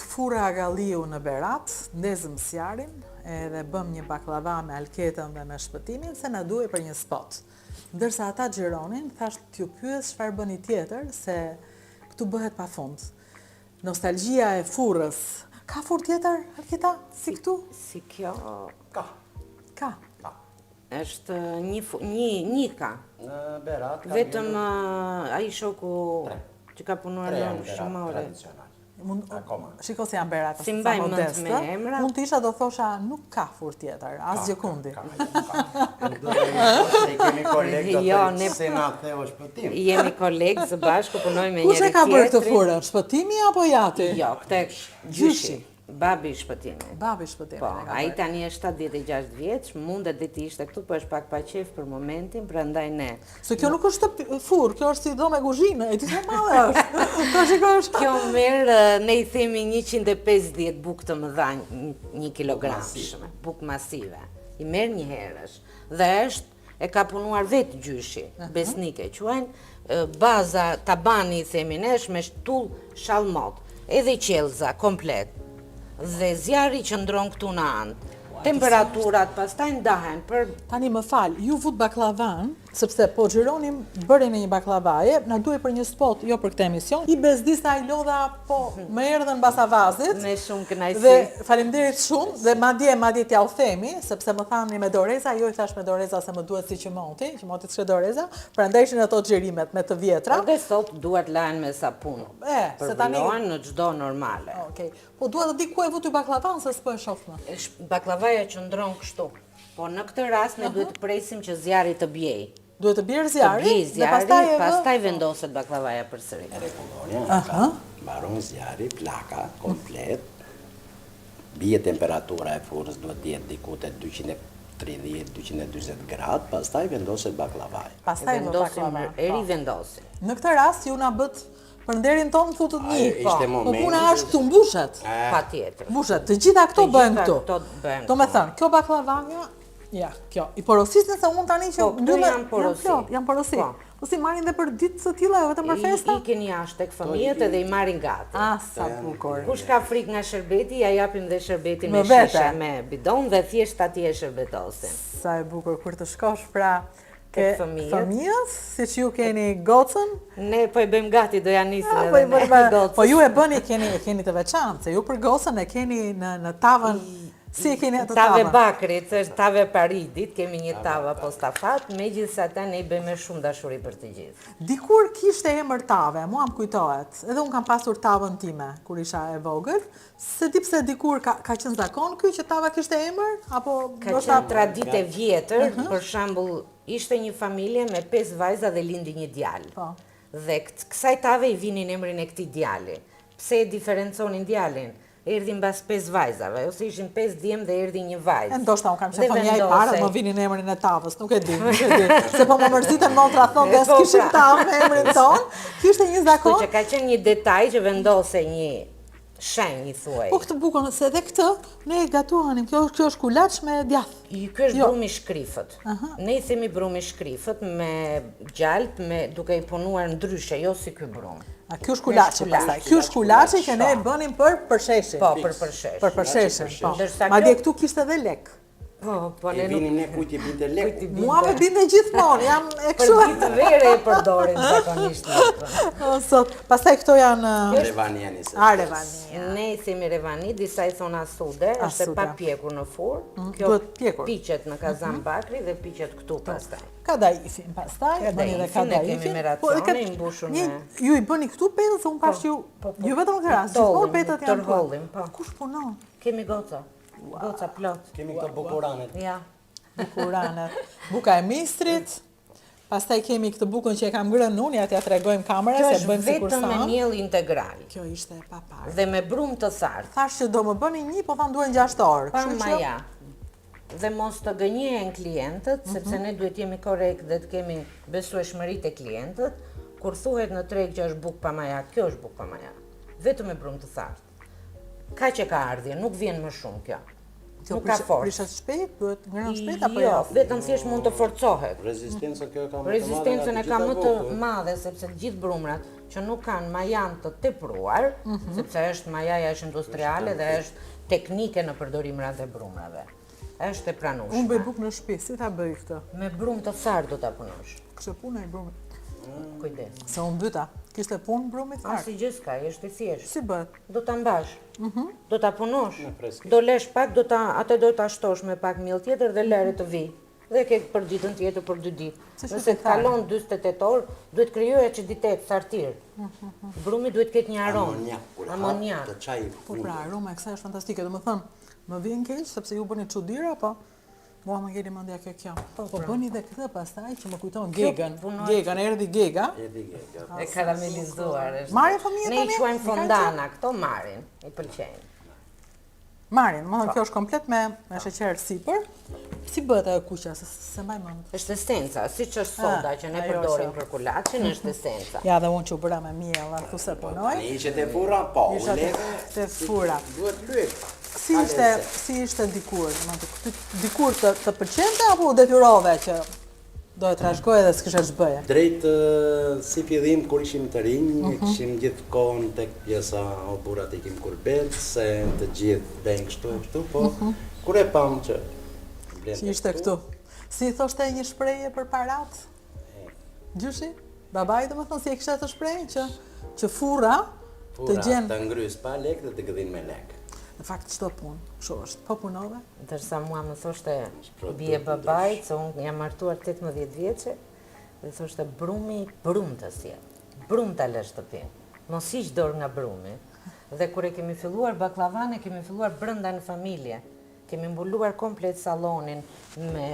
furra Agalliu në Berat, ndezëm zjarrin edhe bëmë një bakllava me Alketën dhe me Shpëtimin se na duhej për një spot. Ndërsa ata xhironin, thashë t'ju pyes çfarë bëni tjetër se këtu bëhet pafund. Nostalgjia e furrës. Ka furrë tjetër, Alketa? Si këtu? Si kjo? Ka. Ka. Ka. Është një një një ka. Në Berat ka. Vetëm ai shoku që ka punuar në ushqimore. Tradicional. Mund, Akoma. Shiko si janë Berat, S'i mbaj mend me emra. Mund të isha do thosha nuk ka furrë tjetër, asgjëkundi. Ka, ka, ka. Nuk do të i kemi kolegë do jo, të se na theu Shpëtim. Jemi kolegë së bashku, punojmë me njëri Kush e ka bërë këtë furrën? Shpëtimi apo jati? Jo, këtë gjyshi. Babi i Shpëtimit. Babi i Shpëtimit po, e ka ai tani është 76 vjeç, mundet dhe të ishte këtu, po është pak pa qejf për momentin, prandaj ne. Se kjo nuk është furrë, kjo është si dhomë kuzhinë, e di sa madhe është. Po shikosh. Kjo merr, ne i themi 150 bukë të mëdha, 1 kilogram, bukë masive. I merr njëherësh. Dhe është E ka punuar vetë gjyshi, Besnik e quajnë, baza, tabani i themi ne, është me tullë shallmot, edhe qiellza, komplet. Dhe zjarri qëndron këtu në anë. Temperaturat pastaj ndahen për... Tani më fal, ju vutë bakllavanë, sepse po xhironim bërjen e një bakllavaje, na duhej për një spot, jo për këtë emision. I bezdisa i lodha, po më erdhën mbas avazit. Me shumë kënaqësi. Dhe faleminderit shumë dhe madje madje t'jua themi, sepse më thanë me doreza, jo i thashë me doreza se më duhet si qëmoti, qëmoti s'ka doreza, prandaj ishin ato xhirimet me të vjetra. Edhe sot duart lahen me sapun. E, se tani përvëlohen në çdo normale. Okej. Po dua të di ku e vutë bakllavanë se s'po e shoh më. Bakllavaja qëndron kështu. Po në këtë rast ne duhet të presim që zjarri të bjejë. Duhet të bjerë zjarri, të bjerë zjarri, dhe pastaj, pastaj vendoset bakllavaja përsëri. Rregullorja, uh mbaron zjarri, flaka, komplet, bie temperatura e furrës duhet të jetë diku te 230, 240 gradë, pastaj vendoset bakllavaja. Pastaj vendosim, e po. rivendosim. Në këtë rast ju na bëtë për nderin tonë futët një, po. Po puna është këtu mbushet. Patjetër. Mbushet, të gjitha këto bëhen këtu. Këto bëhen këtu. Domethënë, kjo bakllavaja Ja, kjo. I porosisni se unë tani që po, këto janë porosi. Janë plot, janë porosi. Po. Po si marrin dhe për ditë të tilla, jo vetëm për festa? I ikin jashtë tek fëmijët edhe i marrin gati. Ah, sa bukur. Kush ka frikë nga sherbeti, ia japim dhe sherbetin me shishe me bidon dhe thjesht atje e sherbetosin. Sa e bukur kur të shkosh pra ke fëmijët, siç ju keni gocën. Ne po e bëjmë gati, do ja nisim ah, po edhe ne gocën. Po ju e bëni, keni e keni të veçantë, se ju për gocën e keni në në tavën Si e keni atë tavën? Tavë e bakrit, është tavë e paridit, kemi një tavë apostafat, megjithëse ata ne i bëjmë me shumë dashuri për të gjithë. Dikur kishte emër tave, mua më kujtohet, edhe unë kam pasur tavën time, kur isha e vogël, s'e di pse dikur ka, ka qenë zakon ky që tava kishte emër, apo... Ka qenë traditë e vjetër, uh mhm. -huh. për shembull, ishte një familje me 5 vajza dhe lindi një djalë. Po. Dhe kësaj tave i vinin emrin e këtij djali. Pse e diferenconin djalin? Erdhi mbas pesë vajzave, ose ishin pesë djem dhe erdhi një vajzë. E ndoshta unë kam qenë fëmija i parë, më vinin emrin e tavës, nuk e di, nuk e di. Se po më mërziten motra thonë dhe po, s'kishim pra. tavë me emrin tonë. Kishte një zakon. Kështu që ka qenë një detaj që vendose një shenjë i thuaj. Po këtë bukën, se edhe këtë ne e gatuanim, kjo kjo është kulaç me djath. Ky është jo. brumë i shkrifët. Ne i themi brumë i shkrifët me gjalp, me duke i punuar ndryshe, jo si ky brumë. A ky është kulaçi pastaj. Ky është kulaçi që ne e bënim për përsheshin. Po, për përsheshin. Për përsheshin, po. Madje këtu kishte edhe lek. Po, po ne nuk... E vinim ne kujt i binte leku. Mua më binte gjithmonë, jam e kështu. Për ditë vere e përdorim zakonisht. O, sot. Pastaj këto janë... Revania nisë. A, revania. Ne i themi revani, disa i thonë asude, është e papjekur në furrë. Mm, Kjo duhet pjekur. Piqet në kazan mhm. bakri dhe piqet këtu pastaj. Kadaifin pastaj, e bëni dhe kadaifin. Kemi me po, racione, i mbushur me... Ju i bëni këtu petët, se unë pashë po, ju, po, po, ju vetëm në këtë rast, gjithmonë petët janë këtu. Po. Kush punon? Kemi goca, goca plot. Kemi këto bukuranet. Ja. Bukuranet. Buka e misrit, pastaj kemi këtë bukën që e kam ngrënë unë, ja t'ja tregojmë kamerës, se bëjmë sikur sa. Kjo është vetëm me miell integral. Kjo ishte e paparë. Dhe me brumë të thartë. Thashë që do më bëni një, po thanë duhen 6 orë. Pa maja. Dhe mos të gënjehen klientët, mm -hmm. sepse ne duhet jemi korrekt dhe të kemi besueshmëri te klientët, kur thuhet në treg që është bukë pa maja, kjo është bukë pa maja. Vetëm me brumë të thartë. Kaq e ka ardhje, nuk vjen më shumë kjo. Kjo Nuk ka forcë. Prishet shpejt, duhet ngrënë shpejt apo jo? Jo, vetëm thjesht mund të forcohet. Rezistencën kjo e ka më të madhe. Rezistencën e ka më të madhe sepse të gjithë brumrat që nuk kanë majan të tepruar, mhm. sepse është majaja është industriale dhe është teknike në përdorimrat e brumrave. Është e pranueshme. Unë bëj bukë në shtëpi, si ta bëj këtë? Me brumë të tharë do ta punosh. Kishte punë ai brumi. Kujdes. Se u mbyta. Kishte punë brumi i tharë. Asnjë gjë s'ka, është i thjeshtë. Si bëhet? Do ta mbash. Mhm. Do ta punosh. Do lesh pak, do ta atë do ta shtosh me pak miell tjetër dhe lëre të vijë. Dhe ke për ditën tjetër, për dy ditë. Nëse të kalon 48 orë, duhet krijojë aciditet, thartirë. Mhm, mhm. Brumi duhet ketë një aromë. Amoniak, kur hap, të çaj Po pra, aroma e kësaj është fantastike. Domethënë, më vjen keq sepse ju bëni çudira, po Mua më ngeli mendja ke kjo. Po, po pra. bëni dhe këtë pastaj që më kujton Gegën. Gegën, erdhi Gega. Erdhi Gega. E karamelizuar është. Marrin fëmijët tani? Ne i quajmë fondana, këto marrin, i pëlqejnë. Marrin, më po. kjo është komplet me me sheqer sipër. Si bëhet ajo kuqja, se s'e mbaj mend. Është esenca, siç është ah, soda që ne përdorim për kulaçin, është esenca. Ja, dhe unë që u bëra me miell, aty se punoj. Ne ishe te furra, po, u leve. Te furra. Duhet lyp. Si ishte, si ishte dikur, domethënë, dikur të, të pëlqente apo u detyrove që do e trashëgoje dhe s'kishe ç'bëje? Drejt si fillim kur ishim të rinj, mm -hmm. kishim gjithë kohën tek pjesa o burra të ikim kurbet, se të gjithë bëjnë kështu e kështu, po mm -hmm. kur e pamë që vlen Si ishte këtu. Si i thoshte një shprehje për parat? Gjyshi? Babai domethënë si e kishte atë shprehje që që furra të gjen të ngrys pa lek dhe të gdhin me lek. Në fakt çdo punë, kështu është. Po punove? Ndërsa mua më thoshte bie babait se unë jam martuar 18 vjeçe dhe thoshte brumi brum të sjell. Brum ta lë shtëpinë. Mos hiq dorë nga brumi. Dhe kur e kemi filluar bakllavanë, e kemi filluar brenda në familje. Kemi mbuluar komplet sallonin me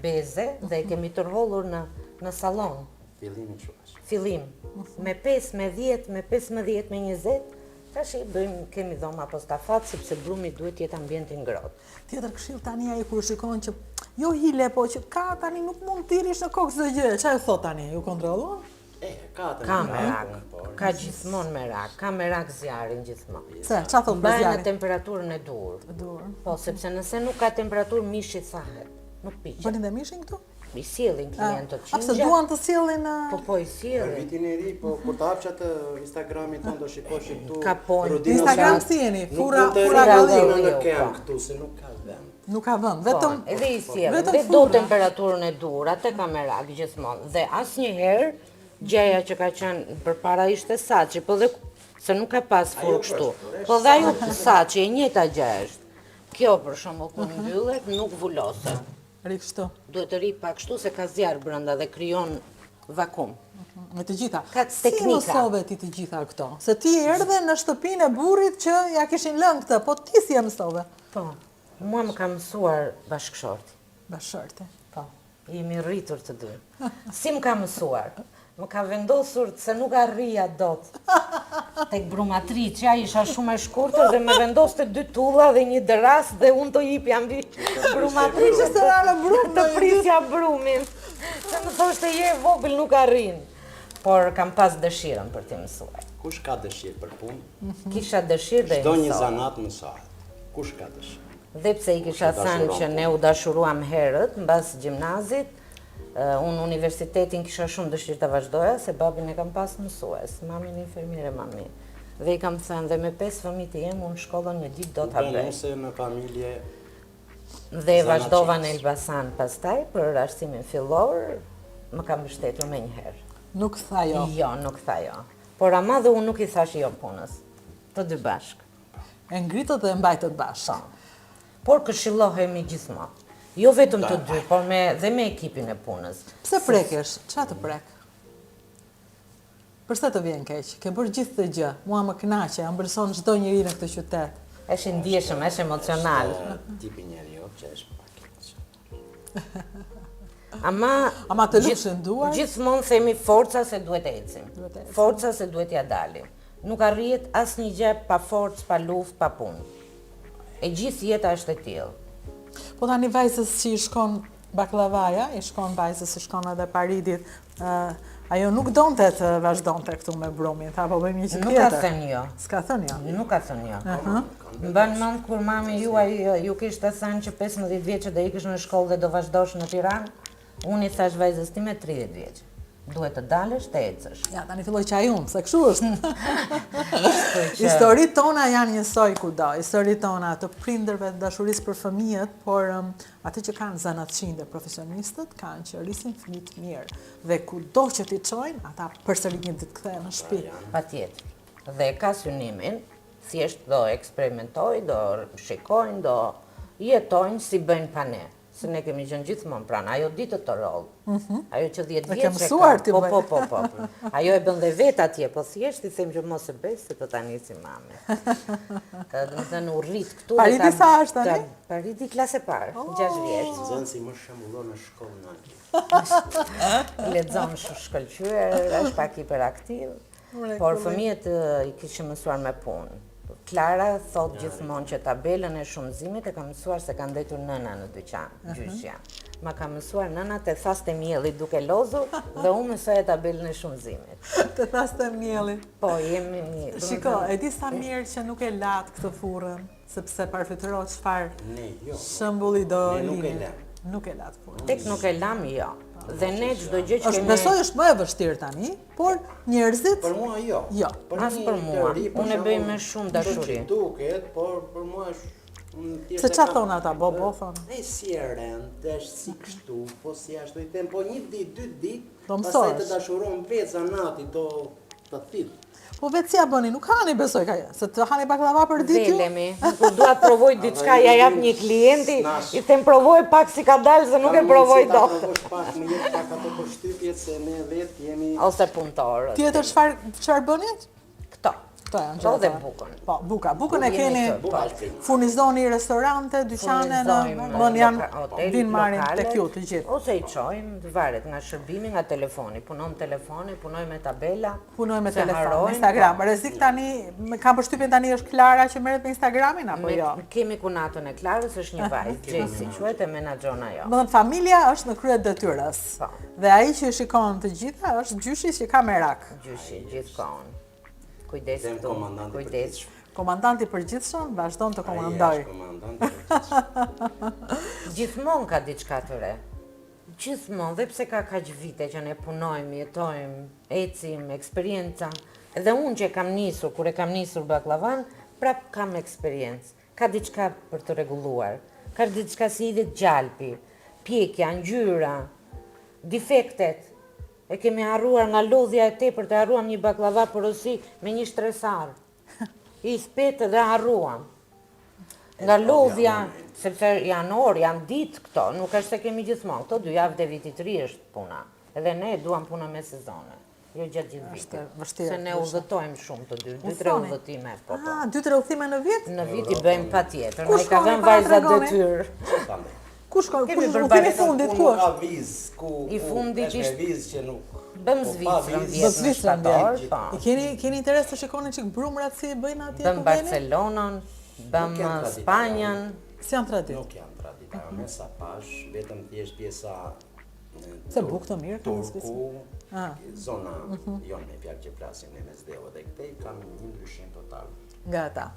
beze dhe e kemi tërhollur në në sallon. Fillimin kështu është. Fillim. Me 5, me 10, me 15, me 20, tash i bëjmë kemi dhoma postafat sepse brumi duhet të jetë ambient i ngrohtë. Tjetër këshill tani ai kur shikon që jo hile, po që ka tani nuk mund t'i rrish në kokë çdo gjë. Çfarë thot tani? Ju kontrollon? E, ka atë ka merak, po. ka gjithmonë merak, ka merak zjarrin gjithmonë. Se, ça thotë për zjarrin? në temperaturën e duhur. Duhur. Po, sepse nëse nuk ka temperaturë, mishi thahet, nuk piqet. Bëni dhe mishin këtu? I sjellin klientët që Pse duan të sjellin... Po, po, i sjellin. Për vitin e ri, po, kur të hapsh atë Instagramin tonë, do shikosh që këtu... Ka po, Instagram si jeni, furra, furra galliu. Nuk në kem këtu, se nuk ka vend. Nuk ka vend, po, vetëm edhe i sjellin, dhe do temperaturën e duhur, atë ka merak gjithmonë. Dhe asnjëherë gjëja që ka qenë përpara ishte saçi, po dhe se nuk ka pas furrë kështu. Po dhe ajo saçi e njëjta gjë është. Kjo për shembull kur mhm. mbyllet nuk vuloset. Rri kështu. Duhet të rri pak kështu se ka zjarr brenda dhe krijon vakum. Me të gjitha. Ka teknika. Si mësove ti të gjitha këto? Se ti erdhe në shtëpinë e burrit që ja kishin lënë këtë, po ti si e mësove? Po. Mua më ka mësuar bashkëshorti. Bashkëshorti. Po. Jemi rritur të dy. Si më ka mësuar? Më ka vendosur se nuk arrija dot. Tek brumatriçja isha shumë e shkurtër dhe më vendoste dy tulla dhe një dërrasë dhe unë të hipja mbi brumatriçe. Se ra në brum, të prisja brumin. Se më thoshte je e vogël nuk arrin. Por kam pas dëshirën për t'i mësuar. Kush ka dëshirë për punë? Mhm. Kisha dëshirë dhe e mësova. Çdo një zanat mësohet. Kush ka dëshirë? Dhe pse i kisha thënë që ne u dashuruam herët, mbas gjimnazit, unë universitetin kisha shumë dëshirë ta vazhdoja, se babin e kam pas mësues, mamin infermiere mami. Dhe i kam thënë, dhe me pesë fëmijë të jem, unë shkollën një ditë do ta bëj. U bë në familje Dhe e vazhdova në Elbasan pastaj për arsimin fillor, më ka mbështetur menjëherë. Nuk tha jo. Jo, nuk tha jo. Por ama dhe unë nuk i thashë jo punës. Të dy bashkë. E ngritët dhe e mbajtët bashkë. Po. Por këshillohemi gjithmonë. Jo vetëm të dy, por me dhe me ekipin e punës. Pse prekesh? Ça të prek? Përse të vjen keq? Ke bërë gjithë këtë gjë. Mua më kënaqe, ëmbëlson çdo njeri në këtë qytet. Është i ndjeshëm, është emocional. Është tipi njeriu që është pak Ama Ama të lufshin duart. Gjithmonë themi forca se duhet të ecim. Forca se duhet t'ia dalim. Nuk arrihet asnjë gjë pa forcë, pa luftë, pa punë. E gjithë jeta është e tillë. Po tani vajzës që i shkon bakllavaja, i shkon vajzës, i shkon edhe Paridit, ë. Ajo nuk donte të vazhdonte këtu me brumin, tha po bëjmë një gjë tjetër. Nuk ka thënë jo. S'ka thënë jo. Nuk ka thënë jo. Mban mend kur mami juaj ju kishte thënë që 15 vjeçe do ikësh në shkollë dhe do vazhdosh në Tiranë? Unë i thashë vajzës time 30 vjeç. Duhet të dalësh të ecësh. Ja, tani filloj qaj unë, se kështu është. Historitë tona janë njësoj kudo. Historitë tona të prindërve të dashurisë për fëmijët, por um, atë që kanë zanatçinjtë dhe profesionistët, kanë që rrisin fëmijët mirë. Dhe kudo që t'i çojnë, ata përsëri një ditë kthehen në shtëpi. Patjetër. Dhe ka synimin, thjesht do eksperimentojnë, do shikojnë, do jetojnë si bëjnë pa ne. Se ne kemi qenë gjithmonë pranë, ajo di të rrollë. Mhm. Ajo që 10 vjeç e mësuar ti po, po, po, po. Ajo e bën dhe vetë atje, po thjesht i them që mos e bëj se do ta nisi mami. Domethënë u rrit këtu. Paridi sa është tani? Paridi klasë e parë, 6 vjeç. Nxënësi më shembullor në shkollë në Angli. Lexon shumë shkëlqyer, është pak hiperaktiv. Por fëmijët i kishim mësuar me punë. Klara thotë gjithmonë që tabelën e shumëzimit e ka mësuar se ka ndejtur nëna në dyqan, gjyshja. Ma ka mësuar nëna te thasët e miellit duke lozur dhe unë mësoja tabelën e shumëzimit. Te thasët e miellit. Po, jemi një... Shiko, e di sa mirë që nuk e latë këtë furrën, sepse parfytyro çfarë jo. shembulli do lini. Nuk e lamë. Nuk e latë furrën. Tek nuk e lamë, jo. Dhe ne çdo gjë që kemi... Besoj është më e vështirë tani, Por njerëzit Për mua jo. Jo. Për As për mua. Unë e bëj me shumë dashuri. Duket, por për mua është Se ça thonë ata, bo, bo, thonë? E si e rëndë, është si kështu, po si ashtu i them, po një ditë, dy ditë, pastaj të dashuron vetë zanati, do të thithë. Po vetë si ia bëni, nuk hani besoj ka, se të hani baklava për ditë ju? Velemi, kur dua të provoj diçka, ia jap një klienti, i them provoj pak si ka dalë, se nuk e provoj dot. Ka mundësi ta provosh pak, më jep pak ato përshtypjet se ne vetë jemi... Ose punëtorët. Tjetër çfarë çfarë bëni? Këto. Këto janë gjëra. dhe bukën. Po, buka. Bukën e keni furnizoni restorante, dyqane në më janë vijnë marrin tek ju të gjithë. Ose i çojmë, varet nga shërbimi, nga telefoni. Punon telefoni, punoj me tabela. Punoj me telefon, Instagram. Po. Rrezik tani, kam përshtypjen tani është Klara që merret me Instagramin apo jo? Kemi kunatën e Klarës, është një vajzë, Xhesi quhet e menaxhon ajo. Domethënë familja është në krye të detyrës. Po. Dhe ai që i shikon të gjitha është gjyshi që ka merak. Gjyshi gjithkohën. Kujdes këtu, kujdes. Komandanti i përgjithshëm vazhdon të komandojë. Gjithmonë ka diçka të re. Gjithmonë, dhe pse ka kaq vite që ne punojmë, jetojmë, ecim, eksperienca, edhe unë që e kam nisur, kur e kam nisur bakllavan, prap kam eksperiencë. Ka diçka për të rregulluar. Ka diçka si hidhet gjalpi, pjekja, ngjyra, difektet. E kemi harruar nga lodhja e tepërt, e harruam një bakllava porosi me një shtresë arrë. I petë dhe harruam. Nga lodhja, sepse janë orë, janë ditë këto, nuk është se kemi gjithmonë, këto dy javët e vitit të ri është puna. Edhe ne e duam punën me sezone, jo gjatë gjithë vitit. Është vështirë. Se ne udhëtojmë shumë të dy, dy tre udhëtime, po po. Ah, dy tre udhëtime në vit? Në vit i bëjmë patjetër, na i ka dhënë vajza detyrë. Ku shkon? Ku është udhëtimi i fundit? Ku është? Ka vizë, ku I fundit ishte me vizë që nuk. Bëmë po, Zvicrën vjet në shtator, po. I keni keni interes të shikoni çik brumrat si i bëjnë atje ku veni? Bëmë Barcelonën, bëmë Spanjën. S'janë traditë. Nuk janë traditë, me sa pashë, vetëm thjesht pjesa Se bukë të mirë ka në Zvicër. Ah. Zona mhm. jonë me fjalë që flasim ne Mesdheu dhe këtej kanë një ndryshim total. Nga ata.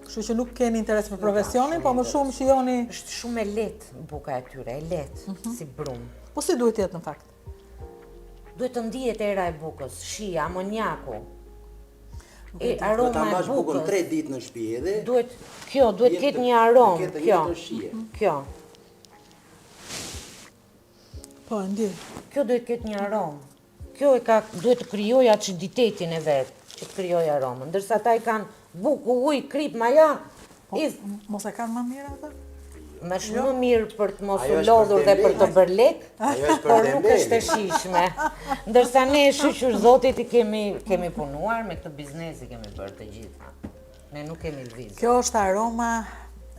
Kështu që nuk keni interes për profesionin, po më shumë shijoni... Është shumë e lehtë buka e tyre, e lehtë, mhm. si brumë. Po si duhet të jetë në fakt? Duhet të ndihet era e bukës, shija, amoniaku. E aroma e bukës. Bukën 3 ditë në shtëpi edhe. Duhet kjo, duhet të ketë një aromë, kjo. Kjo. Po, e ndjej. Kjo duhet të ketë një aromë. Kjo e ka, duhet të krijojë aciditetin e vet, që të krijojë aromën. Ndërsa ata i kanë bukë, ujë, kripë, maja, po, i... Mos e kanë më mirë ata? Më është jo. më mirë për të mos u lodhur dhe për të bërë lek, por nuk është e shijshme. Ndërsa ne shyqyr Zotit i kemi, kemi punuar, me këtë biznes i kemi bërë të gjitha. Ne nuk kemi lëvizur. Kjo është aroma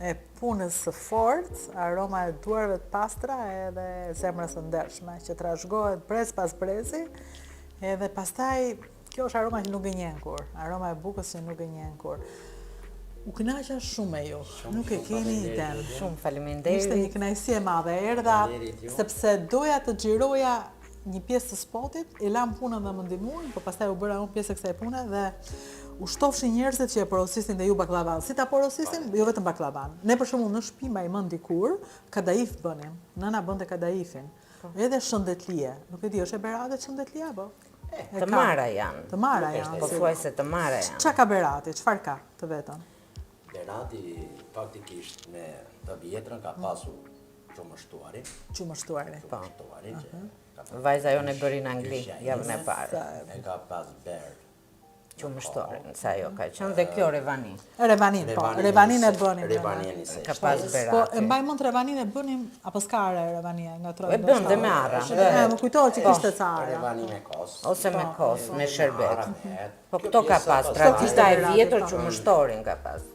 e punës së fortë, aroma e duarve të pastra edhe zemrës së ndershme, që trashëgohet brez pas brezi, edhe pastaj kjo është aroma që nuk gënjen kurrë, aroma e bukës që nuk gënjen kurrë. U kënaqa shumë me ju, nuk e keni idenë. Shumë faleminderit. Ishte një kënaqësi e madhe, erdha sepse doja të xhiroja. një pjesë të spotit, e lamë punën dhe më ndihmuan, po pastaj u bëra unë pjesë e kësaj pune dhe u shtofshin njerëzit që e porosisnin dhe ju bakllavan. Si ta porosisnin? Jo vetëm bakllavan. Ne për shembull në shtëpi mbaj mend dikur, kadaif bënim. Nëna bënte kadaifin. Po. Edhe shëndetlie. Nuk e di, është e Beratit shëndetlia apo? Të marra janë. Të marra janë. Pothuajse të marra janë. Ça ka Berati? Çfarë ka të vetën? Berati faktikisht me të vjetrën ka pasur qumështuarin. Qumështuarin. Po. Qumështuarin që ka Vajza jonë e bëri në Angli javën e parë. E ka pas berë. Qumështuarin, se ajo ka qenë dhe kjo revani. Revanin, po. Revanin e bënim. Revanin e Ka pas Berati. Po, e mbaj mend revanin e bënim, apo s'ka arra revania nga troje. E bën dhe me arra. E, më kujtohet që kishte ca arra. Revani me kos. Ose me kos, me sherbet. Po këto ka pas, tradita e vjetër qumështorin ka pas.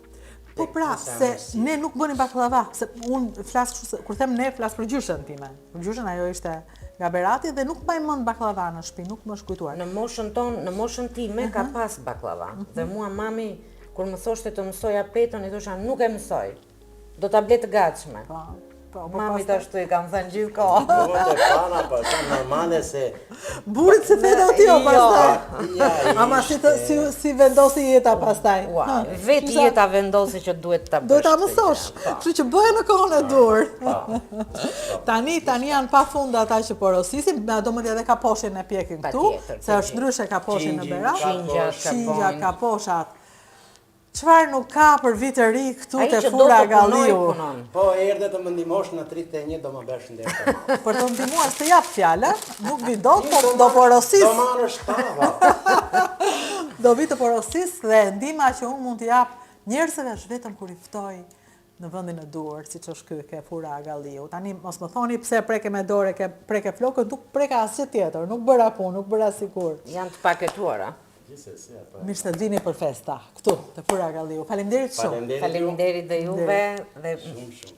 Po pra, se ne nuk bënim bakllava, se unë flas kështu se kur them ne flas për gjyshen time. Për gjyshen ajo ishte nga Berati dhe nuk mbaj mend bakllava në shtëpi, nuk më është kujtuar. Në moshën tonë, në moshën time ka pas bakllava. Dhe mua mami kur më thoshte të mësoja petën, i thosha nuk e mësoj. Do ta ble të gatshme. Po. Po, po Mamit ashtu i kam thënë gjithë kohë. Po, të pana, po, sa normale se... Burrit s'i the dot jo, pastaj. Ama si, të, si, si vendosi jeta pastaj. Ua, vetë jeta vendosi që duhet ta bësh. Duhet ta mësosh. Po. Kështu që bëhe në kohën e duhur. Po. Tani, tani janë pa fund ata që porosisin, me do mendja edhe kaposhin e pjekin këtu, se është ndryshe kaposhin në Berat. Qingjat, kaposhat. Çfarë nuk ka për vit të ri këtu te Furra Agalliu. Po erdhe të më ndihmosh në 31 do më bësh nder të madh. Për të ndihmuar s'të jap fjalën, nuk vi dot, po do porosis. Do marrësh tava. Do vi të porosis dhe ndihma që unë mund t'i jap njerëzve është vetëm kur i ftoj në vendin e duhur, siç është ky ke Furra Agalliu. Tani mos më thoni pse preke me dorë, ke preke flokët, nuk preka asgjë tjetër, nuk bëra punë, nuk bëra sikur. Janë të paketuara. Gjithsesi ato. Mirë se vini për festa këtu te Furra Agalliu. Faleminderit shumë. Faleminderit dhe juve dhe shumë shumë.